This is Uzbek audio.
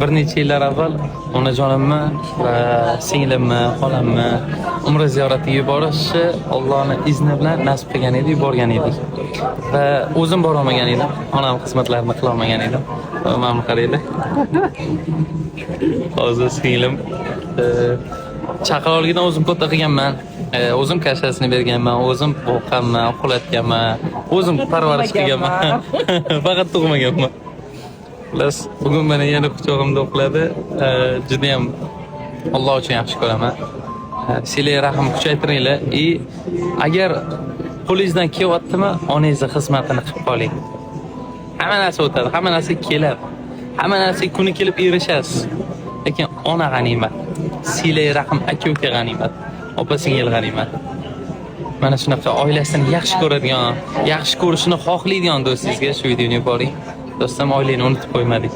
Bir necha yillar avval onajonimni va singlimni, xolamni umra ziyoratiga yuborishni Allohning izni bilan nasib qilgan edi, yuborgan edik. Va o'zim borolmagan edim, onam xizmatlarini qilolmagan edim. Va mana bu qaranglar. Hozir singlim chaqaloqligidan o'zim katta qilganman. O'zim каша sini berganman, o'zim boqqanman, uxlatganman, o'zim parvarish qilganman. Faqat tug'maganman. Xullas, bugun meni yana quchog'imda uxladi. Judayam Alloh uchun yaxshi ko'raman. Silai rahm kuchaytiringlar и agar qo'lingizdan kelyaptimi, onangizni xizmatini qilib qoling. Hamma narsa o'tadi, hamma narsa keladi. Hamma narsaga kuni kelib erishasiz. Lekin ona g'animat. Silai rahm, aka uka g'animat. Opa singil g'animat. Mana shunaqa oilasini yaxshi ko'radigan, yaxshi ko'rishini xohlaydigan do'stingizga shu videoni yuboring. Do'stim, oilangni unutib qo'ymadik.